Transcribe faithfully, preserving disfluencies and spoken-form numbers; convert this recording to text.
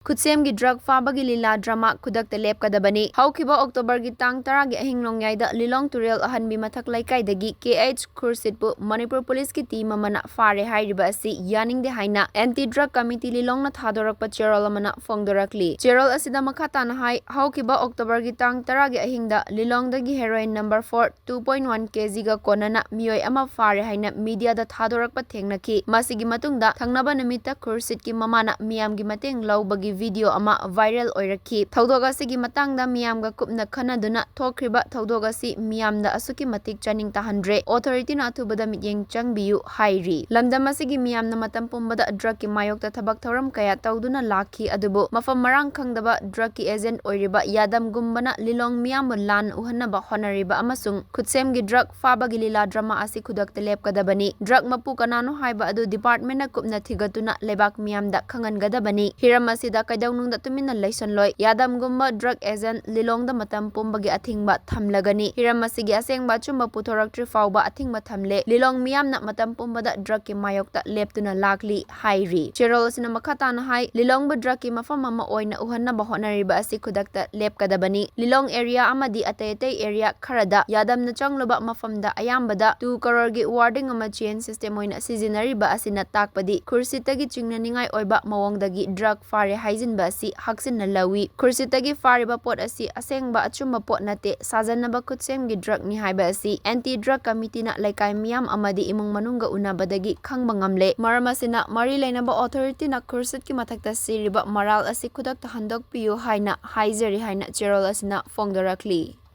ꯈꯨꯠꯁꯦꯝꯒꯤ drug ꯐꯥꯕꯒꯤ ꯂꯤꯂꯥ drama ꯈꯨꯗꯛꯇ ꯂꯦꯞꯀꯗꯕꯅꯤ꯫ ꯍꯧꯈꯤꯕ Octoberꯒꯤ ꯇꯥꯡ ꯇꯔꯥꯒꯤ ꯑꯍꯤꯡ ꯅꯣꯡꯌꯥꯏꯗ ꯂꯤꯂꯣꯡ ꯇꯨꯔꯦꯜ ꯑꯍꯟꯕꯤ ꯃꯊꯛ ꯂꯩꯀꯥꯏꯗꯒꯤ K H ꯈꯨꯔꯁꯤꯠꯄꯨ ꯃꯅꯤꯄꯨꯔ ꯄꯨꯂꯤꯁꯀꯤ team ꯑꯃꯅ ꯐꯥꯔꯦ ꯍꯥꯏꯔꯤꯕ ꯑꯁꯤ ꯌꯥꯅꯤꯡꯗꯦ ꯍꯥꯏꯅ Anti Drug Committee ꯂꯤꯂꯣꯡꯅ ꯊꯥꯗꯣꯔꯛꯄ ꯆꯦꯔꯣꯜ ꯑꯃꯅ ꯐꯣꯡꯗꯣꯔꯛꯂꯤ꯫ ꯆꯦꯔꯣꯜ ꯑꯁꯤꯗ ꯃꯈꯥ ꯇꯥꯅ ꯍꯥꯏ, ꯍꯧꯈꯤꯕ Octoberꯒꯤ ꯇꯥꯡ ꯇꯔꯥꯒꯤ ꯑꯍꯤꯡꯗ ꯂꯤꯂꯣꯡꯗꯒꯤ heroin number four two point one K Gꯒ ꯀꯣꯟꯅꯅ ꯃꯤꯑꯣꯏ ꯑꯃ ꯐꯥꯔꯦ ꯍꯥꯏꯅ mediaꯗ ꯊꯥꯗꯣꯔꯛꯄ ꯊꯦꯡꯅꯈꯤ꯫ ꯃꯁꯤꯒꯤ ꯃꯇꯨꯡꯗ ꯊꯪꯅꯕ ꯅꯨꯃꯤꯠꯇ ꯈꯨꯔꯁꯤꯠꯀꯤ ꯃꯃꯥꯅ ꯃꯤꯌꯥꯝꯒꯤ ꯃꯇꯦꯡ ꯂꯧꯕꯒꯤ video ꯑꯃ viral ꯑꯣꯏꯔꯛꯈꯤ꯫ ꯊꯧꯗꯣꯛ ꯑꯁꯤꯒꯤ ꯃꯇꯥꯡꯗ ꯃꯤꯌꯥꯝꯒ ꯀꯨꯞꯅ ꯈꯟꯅꯗꯨꯅ ꯊꯣꯛꯈ꯭ꯔꯤꯕ ꯊꯧꯗꯣꯛ ꯑꯁꯤ ꯃꯤꯌꯥꯝꯗ ꯑꯁꯨꯛꯀꯤ ꯃꯇꯤꯛ ꯆꯥꯅꯤꯡ ꯇꯥꯍꯟꯗ꯭ꯔꯦ꯫ Authorityꯅ ꯑꯊꯨꯕꯗ ꯃꯤꯠꯌꯦꯡ ꯆꯪꯕꯤꯌꯨ ꯍꯥꯏꯔꯤ꯫ ꯂꯝꯗꯝ ꯑꯁꯤꯒꯤ ꯃꯤꯌꯥꯝꯅ ꯃꯇꯝ ꯄꯨꯝꯕꯗ drugꯀꯤ ꯃꯥꯌꯣꯛꯇ ꯊꯕꯛ ꯊꯧꯔꯝ ꯀꯌꯥ ꯇꯧꯗꯨꯅ ꯂꯥꯛꯈꯤ, ꯑꯗꯨꯕꯨ ꯃꯐꯝ ꯃꯔꯥꯡ ꯈꯪꯗꯕ drugꯀꯤ agent ꯑꯣꯏꯔꯤꯕ ꯌꯥꯗꯝꯒꯨꯝꯕꯅ ꯂꯤꯂꯣꯡ ꯃꯤꯌꯥꯝꯕꯨ ꯂꯥꯟ ꯎꯍꯟꯅꯕ ꯍꯣꯠꯅꯔꯤꯕ ꯑꯃꯁꯨꯡ ꯈꯨꯠꯁꯦꯝꯒꯤ drug ꯐꯥꯕꯒꯤ ꯂꯤꯂꯥ drama ꯑꯁꯤ ꯈꯨꯗꯛꯇ ꯂꯦꯞꯀꯗꯕꯅꯤ꯫ Drug ꯃꯄꯨ ꯀꯅꯥꯅꯣ ꯍꯥꯏꯕ ꯑꯗꯨ departmentꯅ ꯀꯨꯞꯅ ꯊꯤꯒꯠꯇꯨꯅ ꯂꯩꯕꯥꯛ ꯃꯤꯌꯥꯝꯗ ꯈꯪꯍꯟꯒꯗꯕꯅꯤ꯫ ꯍꯤꯔꯝ ꯑꯁꯤꯗ ꯀꯩꯗꯧꯅꯨꯡꯗ ꯇꯨꯃꯤꯟꯅ ꯂꯩꯁꯟꯂꯣꯏ꯫ ꯌꯥꯗꯝꯒꯨꯝꯕ drug agent ꯂꯤꯂꯣꯡꯗ ꯃꯇꯝ ꯄꯨꯝꯕꯒꯤ ꯑꯊꯤꯡꯕ ꯊꯝꯂꯒꯅꯤ꯫ ꯍꯤꯔꯝ ꯑꯁꯤꯒꯤ ꯑꯁꯦꯡꯕ ꯑꯆꯨꯝꯕ ꯄꯨꯊꯣꯔꯛꯇ꯭ꯔꯤ ꯐꯥꯎꯕ ꯑꯊꯤꯡꯕ ꯊꯝꯂꯦ꯫ ꯂꯤꯂꯣꯡ ꯃꯤꯌꯥꯝꯅ ꯃꯇꯝ ꯄꯨꯝꯕꯗ drugꯀꯤ ꯃꯥꯌꯣꯛꯇ ꯂꯦꯞꯇꯨꯅ ꯂꯥꯛꯂꯤ ꯍꯥꯏꯔꯤ꯫ ꯆꯦꯔꯣꯜ ꯑꯁꯤꯅ ꯃꯈꯥ ꯇꯥꯅ ꯍꯥꯏ, ꯂꯤꯂꯣꯡꯕꯨ drugꯀꯤ ꯃꯐꯝ ꯑꯃ ꯑꯣꯏꯅ ꯎꯍꯟꯅꯕ ꯍꯣꯠꯅꯔꯤꯕ ꯑꯁꯤ ꯈꯨꯗꯛꯇ ꯂꯦꯞꯀꯗꯕꯅꯤ꯫ ꯂꯤꯂꯣꯡ area ꯑꯃꯗꯤ ꯑꯇꯩ ꯑꯇꯩ area ꯈꯔꯗ ꯌꯥꯗꯝꯅ ꯆꯪꯂꯨꯕ ꯃꯐꯝꯗ ꯑꯌꯥꯝꯕꯗ two crore ꯒꯤ wording ꯑꯃ chain system ꯑꯣꯏꯅ ꯁꯤꯖꯤꯟꯅꯔꯤꯕ ꯑꯁꯤꯅ ꯇꯥꯛꯄꯗꯤ ꯈꯨꯔꯁꯤꯠꯇꯒꯤ ꯆꯤꯡꯅꯅꯤꯡꯉꯥꯏ ꯑꯣꯏꯕ ꯃꯑꯣꯡꯗꯒꯤ drug ꯐꯥꯔꯦ ꯍꯥꯏꯖꯤꯟꯕ ꯑꯁꯤ ꯍꯛꯆꯤꯟꯅ ꯂꯧꯏ꯫ ꯈꯨꯔꯁꯤꯠꯇꯒꯤ ꯐꯥꯔꯤꯕ ꯄꯣꯠ ꯑꯁꯤ ꯑꯁꯦꯡꯕ ꯑꯆꯨꯝꯕ ꯄꯣꯠ ꯅꯠꯇꯦ, ꯁꯥꯖꯟꯅꯕ ꯈꯨꯠꯁꯦꯝꯒꯤ drugꯅꯤ ꯍꯥꯏꯕ ꯑꯁꯤ Anti Drug Committeeꯅ ꯂꯩꯀꯥꯏ ꯃꯤꯌꯥꯝ ꯑꯃꯗꯤ ꯏꯃꯨꯡ ꯃꯅꯨꯡꯒ ꯎꯅꯕꯗꯒꯤ ꯈꯪꯕ ꯉꯝꯂꯦ꯫ ꯃꯔꯝ ꯑꯁꯤꯅ ꯃꯔꯤ ꯂꯩꯅꯕ authorityꯅ ꯈꯨꯔꯁꯤꯠꯀꯤ ꯃꯊꯛꯇ ꯁꯤꯔꯤꯕ ꯃꯔꯥꯜ ꯑꯁꯤ ꯈꯨꯗꯛꯇ ꯍꯟꯗꯣꯛꯄꯤꯌꯨ ꯍꯥꯏꯅ ꯍꯥꯏꯖꯔꯤ ꯍꯥꯏꯅ ꯆꯦꯔꯣꯜ ꯑꯁꯤꯅ ꯐꯣꯡꯗꯣꯔꯛꯂꯤ꯫